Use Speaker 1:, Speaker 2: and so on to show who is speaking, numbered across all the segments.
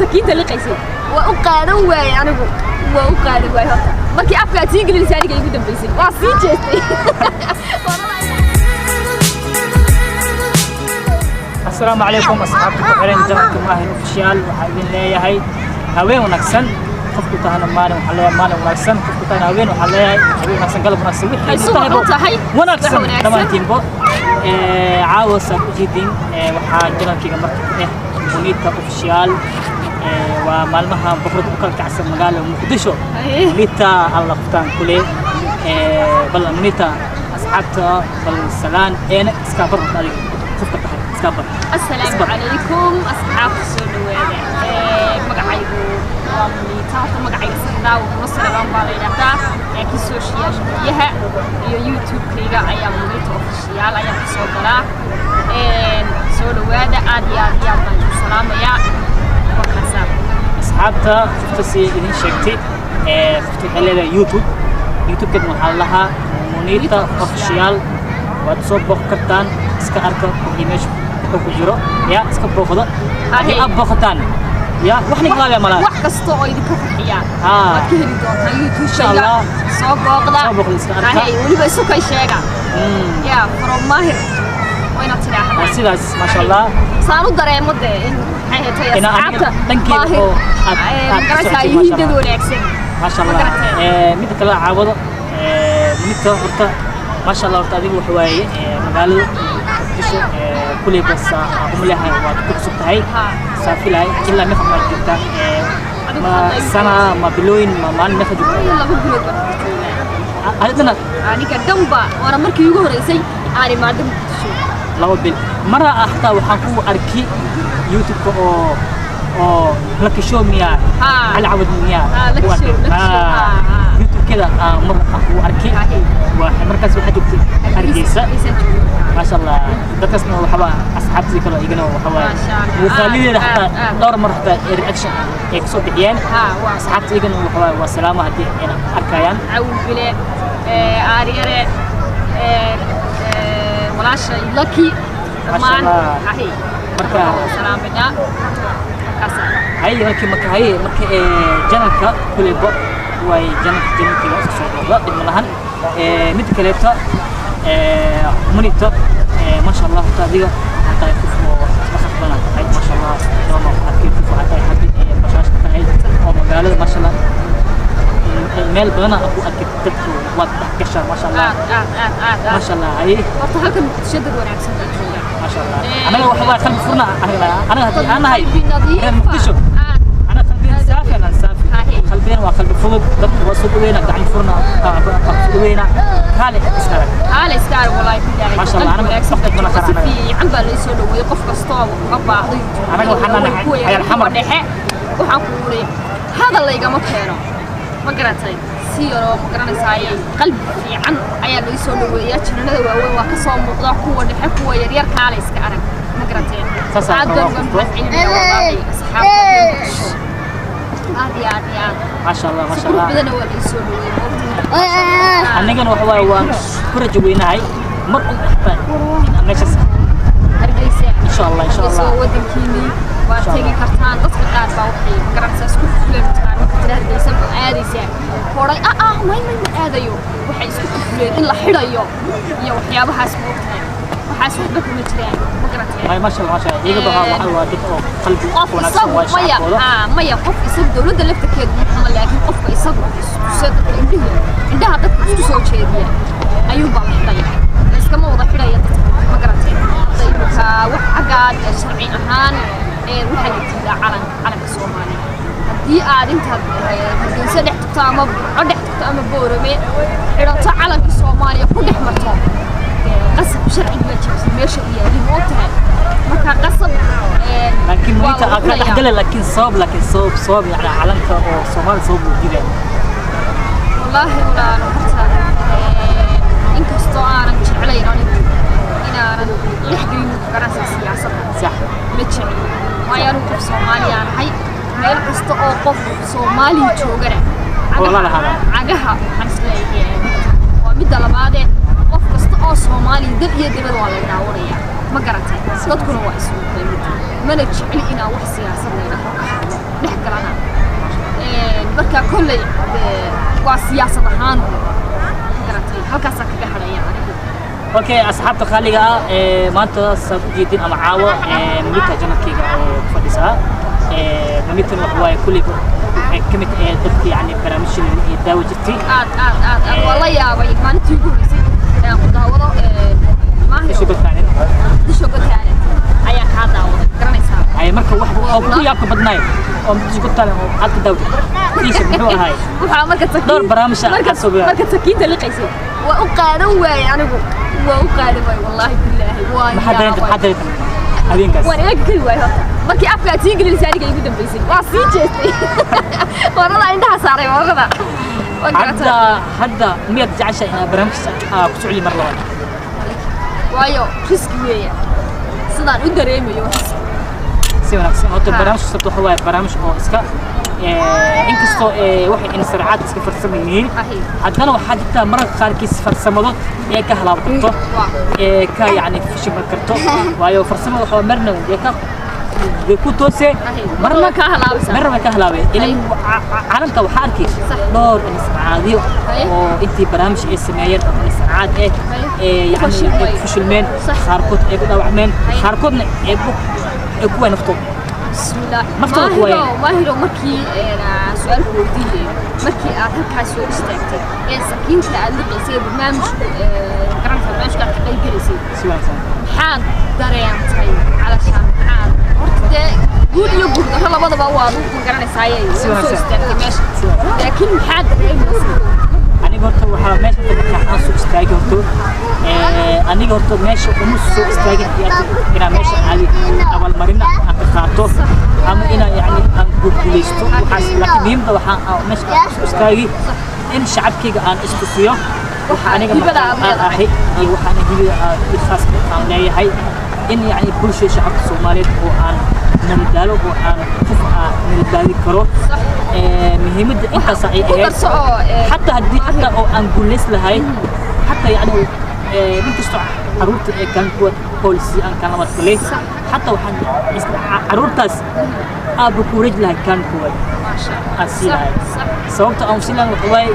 Speaker 1: Sakiinta liqaysay waa u qaadan waayey, anigu waa u qaadan waayey. Horta markii afka aad sii gelinaysa aniga igu dambaysay, waa sii jeestay.
Speaker 2: Asalaamu calaykum asxaabta ku xiran channelka Maahin Official. Waxaa idin leeyahay haween wanaagsan. Qofku tahana maalin waxaa leeyahay maalin wanaagsan, qofku tahana haween waxaa leeyahay haween wanaagsan, galab wanaagsan, wixii
Speaker 1: Ay subax u tahay,
Speaker 2: wanaagsan
Speaker 1: subax wanaagsan.
Speaker 2: Dhammaantiinbo caawa saad u jeedin waxaa channelkayga marka Munita Official. Waa maalmaha boqorada u kala kacsan magaalada Muqdisho. Munita alla qoftaan kule. Bal Munita, asxaabta bal salaan eena iska bar horta, adiga qofka tahay iska bar.
Speaker 1: Asalaamu
Speaker 2: Isbar.
Speaker 1: calaykum asxaabta, soo dhawaada. Magacaygu waa Muniita. Horta magacayga saxdaa Muna Salebaan baa la yidhaahdaa, laakiin social mediaha iyo YouTube-kayga ayaa Muniita Official ayaan kasoo galaa. Soo dhawaada, aad iyo aad iyo aad baan idin salaamayaa. Wakaasaa.
Speaker 2: Asxaabta, qofta si idin sheegtay qofta waxay leedahay YouTube. YouTube-keedna waxaa la lahaa Munita Official. Waad soo booqan kartaan, iska arka wixii meesha wuxuu ku jiro, ya iska booqdo haddii aad booqataan, ya wax ninka laabaya malaha.
Speaker 1: Wax kasta oo idinka farxiya waad ka heli doontaa
Speaker 2: Insha
Speaker 1: YouTube-kayga.
Speaker 2: Allah.
Speaker 1: Soo booqda.
Speaker 2: Soo booqda, iska arka.
Speaker 1: Ahey, weliba isu kay sheega ya from Maahir waa inaad
Speaker 2: Waa
Speaker 1: tidhaahdaa.
Speaker 2: sidaas, maasha Allah.
Speaker 1: Saan u dareemo dee in maxay ahayd
Speaker 2: Ina aniga
Speaker 1: asxaabta
Speaker 2: dhankeeda
Speaker 1: Maahir
Speaker 2: oo aad ka
Speaker 1: magaranaysaa
Speaker 2: socotay,
Speaker 1: yihiin
Speaker 2: maasha
Speaker 1: dad
Speaker 2: Allah.
Speaker 1: wanaagsan.
Speaker 2: Maasha
Speaker 1: Ma
Speaker 2: Allah.
Speaker 1: garatay?
Speaker 2: Midda kale caawado Munita horta maasha Allah, horta adiga waxa waaye magaalada Muqdisho kuley bas aan uma leeyahay waad ku cusub tahay. Saafilahay ilaa meeqa maad joogtaa?
Speaker 1: Adigu
Speaker 2: Ma
Speaker 1: hadda igu
Speaker 2: sana ma bilooyin ma maalin meeqa joogtaa?
Speaker 1: Iyo 2 bilood baan ku joogaa.
Speaker 2: Adina?
Speaker 1: Aniga dhanba waana markii iigu horeysay aan imaado Muqdisho.
Speaker 2: 2 bil mara ah xataa waxaan ku arki YouTube-ka oo Lucky Show miya?
Speaker 1: Haa.
Speaker 2: Cali Cawad miya?
Speaker 1: Haa, Lucky
Speaker 2: Ku arkay.
Speaker 1: Show, Lucky Show, haa, haa.
Speaker 2: YouTube-keeda aan mar aan ku arkay. Waa markaas waxaa joogtay Hargeysa.
Speaker 1: Hargeysaan joogay.
Speaker 2: Maasha Allah, dadkaasna waxaba asxaabtii kale igana waxa waaye
Speaker 1: Maasha Allah.
Speaker 2: muuqaaladeeda
Speaker 1: Aad,
Speaker 2: xataa
Speaker 1: aad, aad.
Speaker 2: dhowr mar xataa ee reaction ay kasoo bixiyeen.
Speaker 1: Haa, waa
Speaker 2: Asxaabta igana waxa waaye waa salaamo haddii ayna arkayaan.
Speaker 1: Cawil Bile, Aaryare, walaashay Lucky, dhammaan.
Speaker 2: Allah.
Speaker 1: Ahi. Salaaminaa markaasa.
Speaker 2: Haye, markii marka haye marka channelka kuleyba way channelkayga iska soo booqda, dhib ma lahan. Midda kaleeto Munito, maasha Allah, horta adiga waxaa tahay qof oo dhaqan badan tahay, maasha Allah. Doona arkay qof waxaa tahay happy bashaash tahay oo magaalada, maasha Allah, meel badan aan ku arkay dadku waad dhex gashaa, maasha Allah.
Speaker 1: Aad aad aad aad aad.
Speaker 2: Maasha Allah, haye.
Speaker 1: Horta halkan Muqdisho dad wanaagsan baa jooga.
Speaker 2: Maasha Allah, anaga waxa waa qalbi furna anaga haddii aan nahay
Speaker 1: qalbi nadiif.
Speaker 2: Reer Muqdisho.
Speaker 1: Aad.
Speaker 2: أنا قلبي صافي، أنا صافي.
Speaker 1: هاي.
Speaker 2: قلبين وقلبي فضل dadku waa soo dhaweynaa, gacmo furna soo dhaweynaa, kaale iska arag.
Speaker 1: Haala iska arag, wallaahi billaahi.
Speaker 2: Maasha Allah,
Speaker 1: qalbi
Speaker 2: anaga
Speaker 1: wanaagsan
Speaker 2: waqti
Speaker 1: baa
Speaker 2: badan
Speaker 1: jooga. Si
Speaker 2: anaga.
Speaker 1: fiican baa loo soo dhaweeyey qof kasta oo uga baahday.
Speaker 2: Anaga waxaan nahay
Speaker 1: Kuwa yar,
Speaker 2: xayal xamar.
Speaker 1: kuwa dhexe waxaan ku uri hadal laygama keeno, ma garatay? Si yaroo ma garanaysaaye qalbi fiican ayaa loo soo dhaweeyaa. Channelada waaweyn waa ka soo muuqda, kuwa dhexe, kuwa yaryar, kaala iska arag, ma garateen?
Speaker 2: Saas aan
Speaker 1: Aad baan
Speaker 2: rabaa
Speaker 1: uga
Speaker 2: qofka.
Speaker 1: mahadcelinayaa wallaahi asxaabta reer Muqdisho, aad iyo aad iyo aad.
Speaker 2: Maasha Allah,
Speaker 1: Si
Speaker 2: maasha
Speaker 1: qurux
Speaker 2: Allah.
Speaker 1: badanna waa loo soo dhaweeyey, moogtahay.
Speaker 2: Anigana waxa waaye waan ku rajo weynahay mar un xataa inaan meeshaas
Speaker 1: Hargeysa.
Speaker 2: Insha Allah, insha
Speaker 1: Hargeysa
Speaker 2: Allah.
Speaker 1: waa wadankiinii, waad
Speaker 2: Insha
Speaker 1: tegi
Speaker 2: Allah.
Speaker 1: kartaan. Dadka qaar baa waxay magaranaysaa isku fuleen mataqaan marka tira Hargeysa ma aadaysaa, horay ah may may ma aadayo. Waxay isku fuleen in la xidhayo iyo waxyaabahaas, moogtahay, waxaas waxba kuma jiraan, ma garateen?
Speaker 2: May, maasha Allah, maasha Allah, iyaga baa waxa waa dad oo qalbi
Speaker 1: Qof
Speaker 2: wanaagsan
Speaker 1: isagu
Speaker 2: waa
Speaker 1: maya
Speaker 2: shacabkooda.
Speaker 1: Maya, qof isagu dowladda laftarkeedu ma xuma, laakiin qofka isagu istusay dadka indhihi indhaha dadka isku soo jeediya ayuunbaa la xidhaya, la iskama wada xidhaya dadka, ma garateen? Hadda imika wax xaggaa sharci ahaan waxaa la diidaa calanka Soomaaliya. Haddii aad intaad Hargeysa dhex tagto ama Burco dhex tagto ama Boorame xidhato calanka Soomaaliya ku dhex marto, qasab sharciga ma jabsan meesha u yaali, ma ogtahay? Marka qasab
Speaker 2: laakiin
Speaker 1: waa
Speaker 2: Munita
Speaker 1: lagu
Speaker 2: aa ka
Speaker 1: xidhayaa.
Speaker 2: dhexgala, laakiin sabab yani calanka oo Soomaali sabab uu diiday?
Speaker 1: Wallaahi walaalo, horta inkastoo aanan jeclayn anigu inaanan dhex gelin garanaysa siyaasadda. Ma jecli, waayo anigu qof Soomaaliya ahay. Meel kasta oo qof Soomaaliya joogana
Speaker 2: Oo la lahaada.
Speaker 1: Cagaha waxaan isleeyahay waa midda labaadee qof kasta oo Soomaaliya dal iyo dibad waa la daawanaya, ma garatay? Dadkuna waa isugu mid. Mana jecli inaan wax siyaasad laydhaho ka hadlo. Marka kolley dee waa siyaasad ahaan, garatay, halkaasaan kaga hadhaya anigu.
Speaker 2: Okay, asxaabta qaaliga ah, ee maanta saad u jeedin ama caawa ee Munita channelkayga ee ku fadhisaa. Munitan waxa waaye kulli waxay ka mid ahayd dadka yani barnaamijyada ee daawa jirtay.
Speaker 1: Aad aad aad aad waa la yaabay maalintii ugu horreysay ee aan ku daawado Maahir.
Speaker 2: Disho Got Talent.
Speaker 1: Disho Got Talent ayaan kaa daawaday, garanaysaa?
Speaker 2: Ay marka wax oo ku yaabka badnaay oo Disho Got Talent oo aad ka daawatay iisha muxuu ahaay?
Speaker 1: Waxaa marka sakiin
Speaker 2: Dhowr barnaamij ah
Speaker 1: marka
Speaker 2: ka soo bilaabay.
Speaker 1: Marka sakiinta liqaysay waa u qaadan waayey anigu, waa u qaadan waayey, wallaahi billaahi waa
Speaker 2: Maxaa dareentay? Maxaa dareentay habeenkaas?
Speaker 1: Waan eegi kari waayey horta. Markii afka aad sii gelinaysa aniga igu dambeysay, waa sii jeestay, warada indhaha saaray warada, waa garatay.
Speaker 2: Hadda miyaad jeceshahay inaad barnaamijkaas aa ku socli mar labaad?
Speaker 1: Waayo risk weeyaan, sidaan u dareemayo waa risk.
Speaker 2: Si wanaagsan. Horta barnaamij kasta waxa waaye barnaamij oo iska inkastoo waxay insarcaad iska farsamo yihiin, haddana waxaa jirta mararka qaarkiis farsamado ee ka halaab karto, ee ka yacni fashilman karto, waayo farsamada waxaa marna way ka way ku toosee, marna
Speaker 1: way kaa halaabaysaa.
Speaker 2: Marna way ka halaabeen ilan caalamka waxaa arkay dhowr insarcaadyo oo intii barnaamij ay sameeyeen oo insarcaad eh ee yacni
Speaker 1: Fashilmay.
Speaker 2: Ay ku fashilmeen, qaarkood ay ku dhaawacmeen, qaarkoodna ay ku waay naftooda.
Speaker 1: Bismillah.
Speaker 2: Naftooda ku waayeen.
Speaker 1: Maahiro, Maahiro, markii su-aal ku weydiiyey, markii aad halkaas soo istaagtay ee sakiinta aad liqaysay ee barnaamijku garanaysa barnaamijka aad ka qayb gelaysay,
Speaker 2: Si wanaagsan.
Speaker 1: maxaad dareentay calashaan? Maxaad horta dee guul iyo guul darro labadaba waad u magaranaysaa
Speaker 2: Si
Speaker 1: soo
Speaker 2: wanaagsan.
Speaker 1: istaagtay meesha,
Speaker 2: Si wanaagsan.
Speaker 1: laakiin maxaad dareemaysay?
Speaker 2: Aniga horta waxaa meesha horta marka aan soo istaagay horta aniga horta meesha uma soo istaagin inaan meesha aadi abaalmarina aan ka qaato ama inaan yani aan guulguuleysto waxaas, laakiin muhiimda waxaa aan meesha aan soo istaagay in shacabkayga aan istusiyo waxa aniga
Speaker 1: Hibada
Speaker 2: markaan
Speaker 1: aad
Speaker 2: aan
Speaker 1: leedahay.
Speaker 2: ahay iyo waxaan hibada aan khaaska aan leeyahay, in yani bulshada shacabka Soomaaliyeed oo aan madadaalo oo aan qof aan madadaali karo. Muhiimadda intaas ay
Speaker 1: Ku
Speaker 2: ahayd.
Speaker 1: darso oo
Speaker 2: حتى haddii حتى oo aan guulays lahayn حتى yani nin kastoo caruurta ee kan kuwa policy aan kan labaad galay, حتى waxaan isla caruurtaas aaba ku wareej lahay kan kuwa
Speaker 1: Maasha Allah.
Speaker 2: aan sii lahay. Sababta aan sii lahay waxa waaye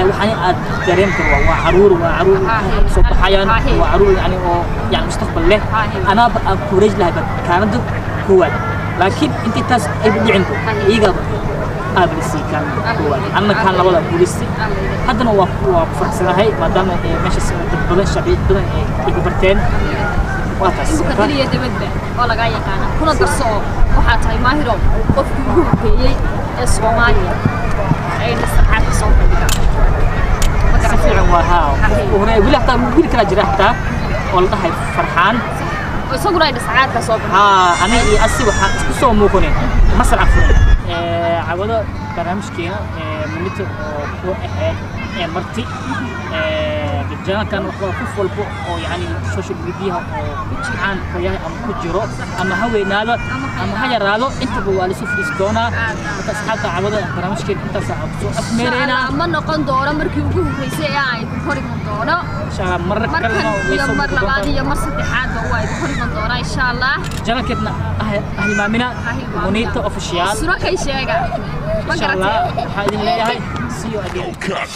Speaker 2: waxaan aad dareem karo waa caruur soo baxayaan, waa caruur yani oo yani mustaqbal leh. Anaaba aan ku wareej lahay kaanada koowaad, laakiin intii taas ay dhicin iyagaaba aaba la sii kaan koowaad, anna kaan labada guulaystay. Haddana waa ku faraxsanahay maadaama meeshaas dad badan, shacbiyad badan ay igu barteen, waa taas.
Speaker 1: Imika daliya dabadba waa lagaa yaqaanaa. Kuna darso oo waxaa tahay Maahiro qofkii ugu horreeyey ee Soomaaliya ee nasarxaad ka soo bandhiga. Ma
Speaker 2: Si
Speaker 1: garatay?
Speaker 2: fiican waa haa. Qofku hore weli hataa wiil kala jira hataa oo la dhahay Farxaan.
Speaker 1: Oo isaguna ay nasarxaad ka soo bandhiga.
Speaker 2: Haa, aniga iyo asi waxaan isku soo muuqanay masar afuray cawado barnaamijkeena Munita oo ku ahayd ee marti channelkan. Waxaa qof walba oo yani social media oo caan ka yahay ama ku jiro, ama ha weynaado ama ha yaraado, intaba waa lasu fadhiisi doonaa. Marka asxaabta, cawada barnaamijkeena intaas aan kusoo afmeeraynaa.
Speaker 1: Ma noqon doono markii ugu horreysay ee aan idin hor iman doono.
Speaker 2: Insha Allah marar
Speaker 1: markan
Speaker 2: kalena way
Speaker 1: iyo
Speaker 2: soo
Speaker 1: mar
Speaker 2: muuqan
Speaker 1: labaad
Speaker 2: doontaa.
Speaker 1: Iyo mar saddexaadba waa idin hor iman doonaa insha Allah.
Speaker 2: Channelkeedna ahilmaamina, Munita Official.
Speaker 1: Sura kay sheega ma
Speaker 2: Insha Allah.
Speaker 1: garatay?
Speaker 2: Waxaa idin leeyahay see you again.
Speaker 3: Cut.